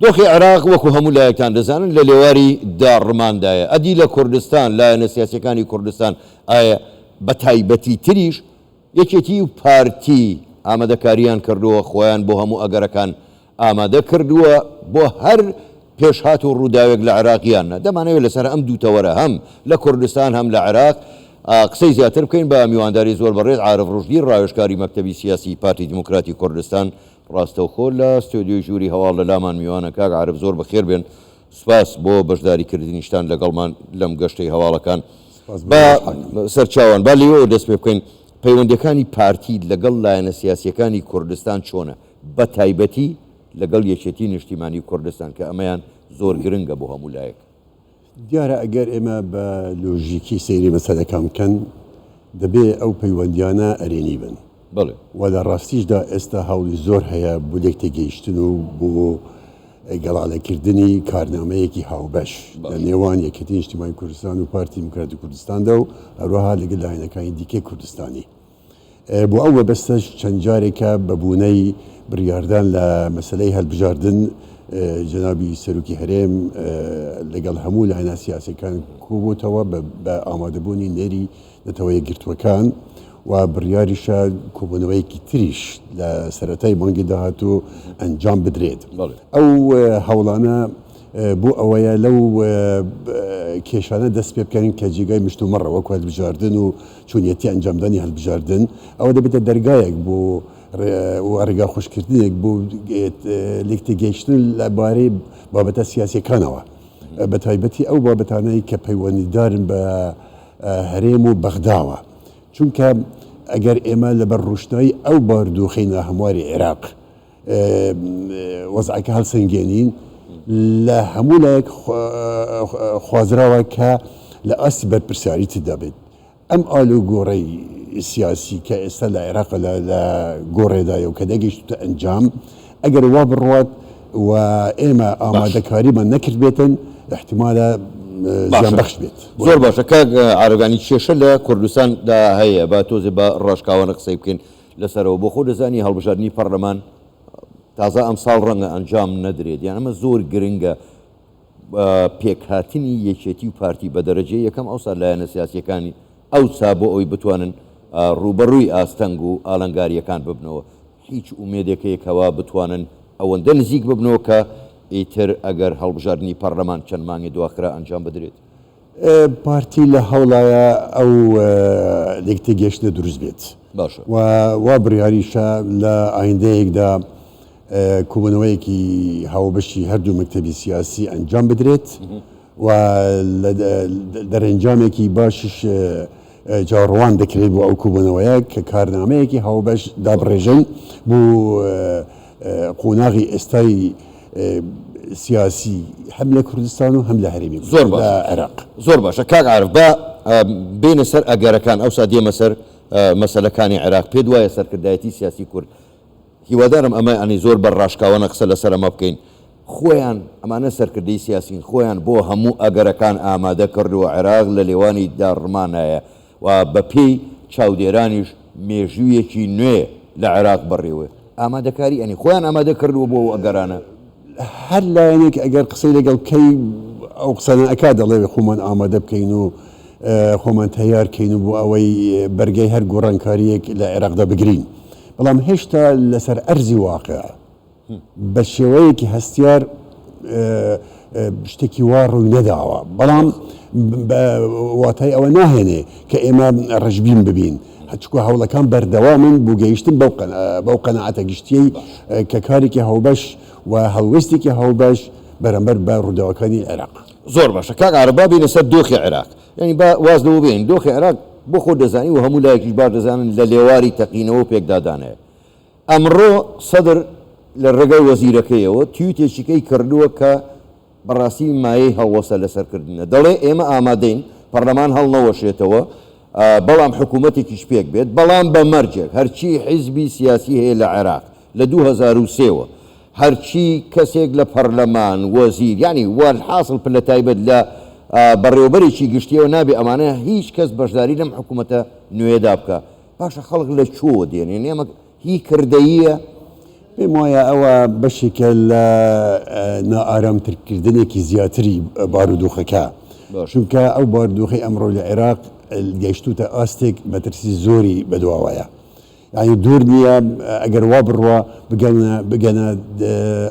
دۆخی عێراق وەکو هەموو لایەکتان دەزانن لە لێواری داڕماندایە، ئەدی لە کوردستان لایەنە سیاسیەکانی کوردستان ئایا بە تایبەتی تریش یەکێتی و پارتی ئامادەکاریان کردووە خۆیان بۆ هەموو ئەگەرەکان ئامادە کردووە بۆ هەر پێشهات و ڕووداوێک لە عێراق یان نا؟ دەمانەوێت لەسەر ئەم دوو تەوەرە هەم لە کوردستان هەم لە عێراق قسەی زیاتر بکەین بە میوانداری زۆر بەڕێز عارف ڕوشدی ڕاوێژکاری مەکتەبی سیاسی پارتی دیموکراتی کوردستان ڕاستەوخۆ لە ستۆدیۆی ژووری هەواڵ لە لامان میوانە. کاک عارف زۆر بەخێر بێن، سوپاس بۆ بەشداری کردنیشتان لەگەڵمان لەم گەشتەی هەواڵەکان. سوپاس بۆ با ئێوەش حاکم. سەرچاوان با لێوەوە دەست پێ بکەین، پەیوەندیەکانی پارتی لەگەڵ لایەنە سیاسیەکانی کوردستان چۆنە بە تایبەتی لەگەڵ یەکێتی نیشتیمانی کوردستان کە ئەمەیان زۆر گرنگە بۆ هەموو لایەک؟ دیارە ئەگەر ئێمە بە لۆژیکی سەیری مەسەلەکان بکەن دەبێ ئەو پەیوەندیانە ئەرێنی بن. بەڵێ. و لە ڕاستیشدا ئێستا هەوڵی زۆر هەیە بۆ لێکتێگەیشتن و بۆ گەڵالەکردنی کارنامەیەکی هاوبەش لە نێوان یەکێتی نیشتیمانی کوردستان و پارتی دیموکراتی کوردستاندا و هەروەها لەگەل لایەنەکانی دیکەی کوردستانی. بۆ ئەو مەبەستەش چەند جارێکە بە بوونەی بڕیاردان لە مەسەلەی هەلبژاردن جەنابی سەرۆکی هەرێم لەگەڵ هەموو لایەنە سیاسیەکان کۆبۆتەوە بە ئامادەبوونی نێری نەتەوە یەکگرتووەکان و بڕیاریشە کۆبوونەوەیەکی تریش لە سەرەتای مانگی داهاتوو ئەنجام بدرێت. ئەو هەوڵانە بۆ ئەوەیە لەو کێشانە دەست پێ بکەن کە جێگای مشتومڕە وەکو هەلبژاردن و چۆنیەتی ئەنجامدانی هەڵبژاردن، ئەوە دەبێتە دەرگایەک بۆ و ڕێگا خۆشکردنێک بۆ لێکتێگەیشتن لە بارەی بابەتە سیاسیەکانەوە، بە تایبەتی ئەو بابەتانەی کە پەیوەندیدارن بە هەرێم و بەغداوە، چونکە ئەگەر ئێمە لەبەر ڕوشنایی ئەو بارودۆخەی ناهەمواری عێراق وەزعەکە هەڵسەنگێنین، لە هەموو لایەک خوازراوە کە لە ئاستی بەرپرسیاریتدا بێت. ئەم ئالوگۆڕەی سیاسی کە ئێستا لە عێراق لە گۆڕێدایە و کە نەگەیشتووتە ئەنجام، ئەگەر وا بڕوات و ئێمە ئامادەکاریمان نەکردبێتن، ئیحتیمالە زیانبەخش بێت. زۆر باشە کاک عارف، یانی کێشە لە کوردستاندا هەیە، با تۆزێ بە ڕاشکاوانە قسەی بکەین لەسەرەوە. بۆ خۆ دەزانی هەڵبژاردنی پەڕلەمان تازە ئەمساڵ ڕەنگە ئەنجام نەدرێت، یان ئەمە زۆر گرنگە پێکهاتنی یەکێتی و پارتی بە دەرەجەی یەکەم ئەوسا لایەنە سیاسییەکانی ئەوسا بۆ ئەوەی بتوانن ڕووبەڕووی ئاستەنگ و ئالنگارییەکان ببنەوە هیچ ئومێدێک هەیە کەوا بتوانن ئەوەندە نزیک ببنەوە کە ئیتر ئەگەر هەڵبژاردنی پەڕلەمان چەند مانگێ دواخرا ئەنجام بدرێت؟ پارتی لە هەوڵایە ئەو لێکتێگەیشتنە دروست بێت باشە. و وا بڕیاریشە لە ئایندەیەکدا کۆبوونەوەیەکی هاوبەشی هەردوو مەکتەبی سیاسی ئەنجام بدرێت و دەرەنجامێکی باشیش چاوەڕوان دەکرێت بۆ ئەو کۆبوونەوەیە کە کارنامەیەکی هاوبەش دابڕێژن بۆ قۆناغی ئێستای سیاسی هەم لە کوردستان و هەم لە هەرێمی زۆر باشە عێراق. زۆر باشە کاک عارف با بێینە سەر ئەگەرەکان ئەوسا دێمە سەر مەسەلەکانی عێراق پێت وایە سەرکردایەتی سیاسی کورد هیوادارم ئەمە یانی زۆر بە ڕاشکاوانە قسە لەسەر ئەمە بکەین خۆیان ئەمانە سەرکردەی سیاسین خۆیان بۆ هەموو ئەگەرەکان ئامادە کردووە عێراق لە لێوانی داڕمانایە و بە پێی چاودێرانیش مێژوویەکی نوێ لە عێراق بەڕێوەیە ئامادەکاری یانی خۆیان ئامادە کردووە بۆ ئەو ئەگەرانە. هەر لایەنێک ئەگەر قسەی لەگەڵ بکەی ئەو قسانە ئەکا دەڵێ خۆمان ئامادە بکەین و خۆمان تەیار کەین و بۆ ئەوەی بەرگەی هەر گۆڕانکارییەک لە عێراقدا بگرین بەڵام هێشتا لەسەر ئەرزی واقع بە شێوەیەکی هەستیار شتێکی وا ڕووی نەداوە بەڵام واتای ئەوە ناهێنێ کە ئێمە ڕەشبین ببین هەچکو هەوڵەکان بەردەوامن بۆ گەیشتن بەو قەناعەتە گشتیەی کە کارێکی هاوبەش و هەڵوێستێکی هاوبەش بەرامبەر بە ڕووداوەکانی عێراق. زۆر باشە کاک عارف با بێینە سەر دۆخی عێراق یانی با واز لەوە بێنین دۆخی عێراق بۆ خۆت دەزانی و هەموو لایەکیش باش دەزانن لە لێواری تەقینەوە و پێکدادانەیە ئەمڕۆ سەدر لە ڕێگای وەزیرەکەیەوە تویتێکیکەی کردووە کە بەڕاستی مایەی هەڵوەسە لەسەر کردنە. دەڵێ ئێمە ئامادەین پەڕلەمان هەڵنەوەشێتەوە، بەڵام حکوومەتێکیش پێک بێت، بەڵام بە مەرجێک هەرچی حیزبی سیاسی هەیە لە عێراق لە 2003 وە، هەرچی کەسێک لە پەڕلەمان، وەزیر، یانی وەلحاسڵ پلە تایبەت لە بەڕێوەبەرێکی گشتیەوە نابێ ئەمانە هیچ کەس بەشداری لەم حکوومەتە نوێیەدا بکا. باشە خەڵک لە کوێوە دێنێ؟ ئێمە هی کردەییە؟ پێم وایە ئەوە بەشێکە لە نائارامترکردنێکی زیاتری بارودۆخەکە، چونکە ئەو بارودۆخەی ئەمڕۆ لە عێراق گەیشتووتە ئاستێک مەترسی زۆری بەدواوەیە. یانی دوور نییە ئەگەر وا بڕوا بگەنە بگەنە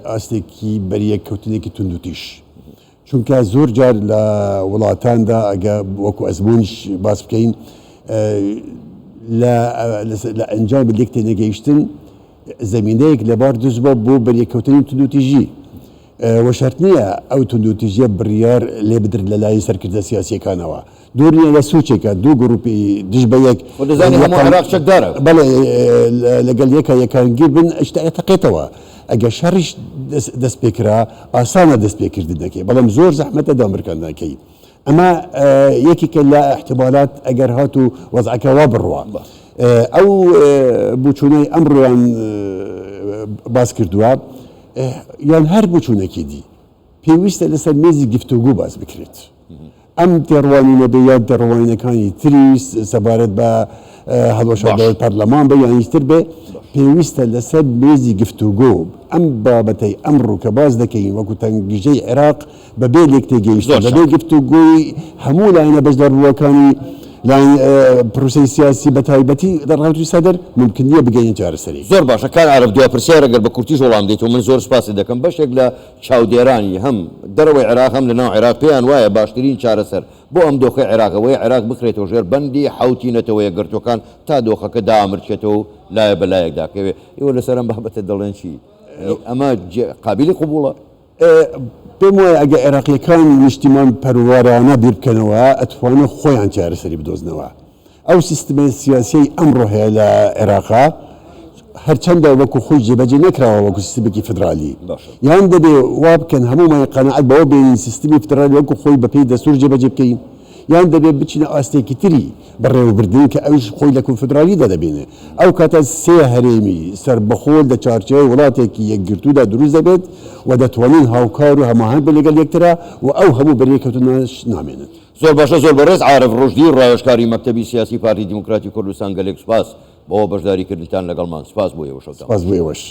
ئاستێکی بەریەککەوتنێکی توندوتیژ. چونکە زۆر جار لە وڵاتاندا ئەگە وەکو ئەزموونیش باس بکەین لە لە ئەنجامی لێک تێنەگەیشتن زەمینەیەک لەبار دروست بووە بۆ بەریەککەوتنی توندوتیژی و شەرت نییە ئەو توندوتیژیە بڕیار لێ بدرێت لەلایەن سەرکردە سیاسییەکانەوە. دوور نییە لە سوچێکە دوو گروپی دژ بە یەک. خۆ دەزانی هەموو عێراق چەکدارە. بەڵێ لەگەڵ یەکا یەکانگیر بن شتە ئەتەقێتەوە. ئەگەر شەڕیش دەست پێ کرا ئاسانە دەست پێ کردنەکەی بەڵام زۆر زەحمەتە دامرکاندنەکەی. ئەمە یەکێکە لە ئیحتیمالات ئەگەر هاتوو وەزعەکە وا بڕوا. ئەو بۆچوونەی ئەمڕۆیان باس کردووە یان هەر بۆچوونێکی دی پێویستە لەسەر مێزی گفتوگۆ باس بکرێت. ئەم تێڕوانینە بێ یان تێڕوانینەکانی تری سەبارەت بە هەڵوەشاندنەوەی پەرلەمان بێ یان هیچ تر بێ، پێویستە لەسەر مێزی گفتوگۆ ئەم بابەتەی ئەمڕۆ کە باس دەکەین وەکو تەنگژەی عێراق بەبێ لێکتێگەیشتن، بەبێ گفتوگۆی هەموو لایەنە بەشداربووەکانی پرۆسەی سیاسی بەتایبەتی ڕەوتی سەدر مومکن نییە بگەینە چارەسەرێک. زۆر باشە کاک عارف دوا پرسیار ئەگەر بە کورتیش وەڵام دەیتەوە من زۆر سوپاست دەکەم بەشێک لە چاودێرانی هەم دەرەوەی عێراق هەم لەناو عێراق پێیان وایە باشترین چارەسەر بۆ ئەم دۆخەی عێراق ئەوەیە عێراق بخرێتەوە ژێر بەندی حەوتی نەتەوە یەکگرتووەکان تا دۆخەکە دامرکێتەوە و لایە بە لایەکدا کەوێ. ئێوە لەسەر ئەم بابەتە دەڵێن چی؟ یانی ئەمە قابیلی قبوڵە؟ پێم وایە ئەگەر عێراقییەکان نیشتیمان پەروەرانە بیر بکەنەوە ئەتوانن خۆیان چارەسەری بدۆزنەوە. ئەو سیستمە سیاسیەی ئەمڕۆ هەیە لە عێراقا هەرچەندە وەکو خۆی جێبەجێ نەکراوە وەکو سیستمێکی فیدرالی یان دەبێ وا بکەن هەموومان قەناعەت بەوە بێنین سیستمی فیدرالی وەکو خۆی بەپێی دەستور جێبەجێ بکەین یان دەبێ بچینە ئاستێکی تری بەڕێوەبردن کە ئەویش خۆی لە کۆنفیدرالیدا دەبینێ ئەو کاتە سێ هەرێمی سەربەخۆ لە چوارچێوەی وڵاتێکی یەکگرتوودا دروست دەبێت و دەتوانن هاوکار و هەماهەنگ بن لەگەڵ یەکترا و ئەو هەموو بەریەککەوتنانەش نامێنن. زۆر باشە زۆر بەڕێز عارف ڕوشدی ڕاوێژکاری مەکتەبی سیاسی پارتی دیموکراتی کوردستان گەلێک سوپاس بۆ بەشداری کردنتان لەگەڵمان سوپاس بۆ ئێوە شەوتان سوپاس بۆ ئێوەش.